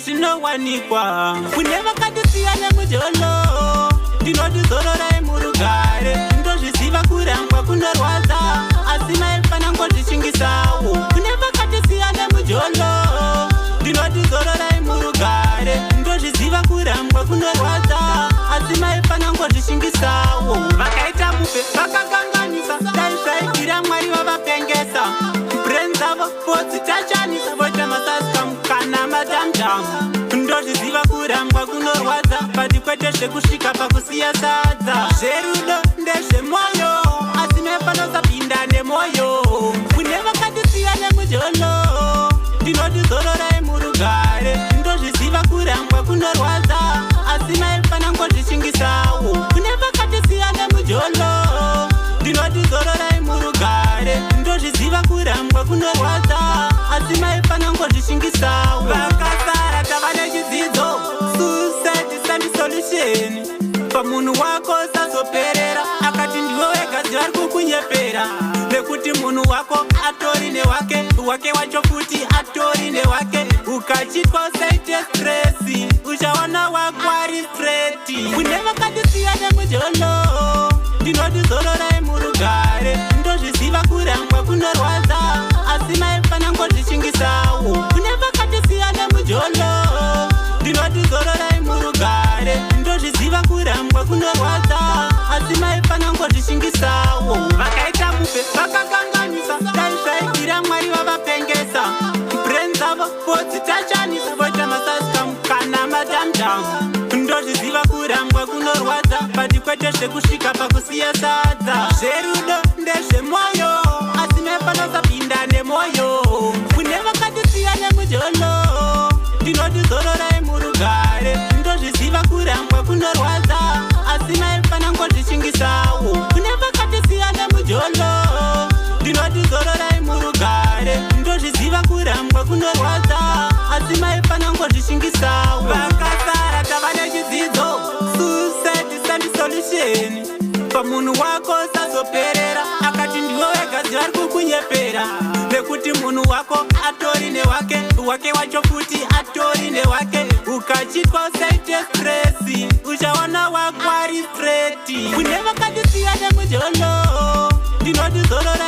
Zvinowanikwa kune vakatisiya nemujolo. Ndinoti zororai murugare. Ndozviziva kurangwa kunorwadza, asi maifana ngozvishingisawo. Kune vakatisiya nemujolo, ndinoti zororai murugare. Ndozviziva kurangwa kunorwadza, asi maifana ngozvishingisawo. Vakaita mupe vakakanganisa, dai zvaibvira Mwari vavapengesa brain dzavo vodzitachanisa, voita masaskam kana madamdam. Ndozviziva kurambwa kunorwadza, but kwete zvekusvika pakusiya sadza. Zverudo ndezvemwoyo, asi mefanosapinda nemwoyo. Kune vakatisiya nemujolo, ndinoti zororai murugare. Ndozviziva kurambwa kunorwadza, asi maifana ngozvishingisawo. Kune vakatisiya nemujolo, ndinoti zororai murugare. Ndozviziva kurambwa kunorwadza, asi maifana ngozvishingisawo. Vakasara tava nechidzidzo, suicide isn't solution. Pamunhu wako sazoperera akati ndiwe wega, ziva ri kukunyepera, nekuti munhu wako atori newake, wake wacho futi atori newake. Ukachitwa usaite stress, uchawana wako ari straight. Kune vakatisiya nemujolo, ndinoti zororai murugare. Ndozviziva kurangwa kunorwadza, asi maifana ngozvishingisawo. Kune vakatisiya nemujolo, ndinoti zororai murugare. Ndozviziva kurambwa kunorwadza, asi maifana ngozvishingisawo. Vakaita mupe vakakanganisa, dai zvaibvira Mwari vavapengesa brain dzavo vodzitachanisa, voita masaskam kana madamdam. Ndozviziva kurambwa kunorwadza, but kwete zvekusvika pakusiya sadza. Zverudo ndezvemwoyo, asi mefanosapinda nemwoyo. Kune vakatisiya nemujolo, ndinoti zororai murugare. Ndozviziva kurambwa kunorwadza, asi maifana ngozvishingisawo. Kune vakatisiya nemujolo, ndinoti zororai murugare. Ndozviziva kurambwa kunorwadza, asi maifana ngozvishingisawo. Vakasara tava nechidzidzo, suicide isn't solution. Pamunhu wako sazoperera akati ndiwe wega, ziva ri kukunyepera, nekuti munhu wako atori newake, wake wacho futi atori newake. Ukachitwa usaite stress, uchawana wako ari straight. Kune vakatisiya nemujolo, ndinoti zorora.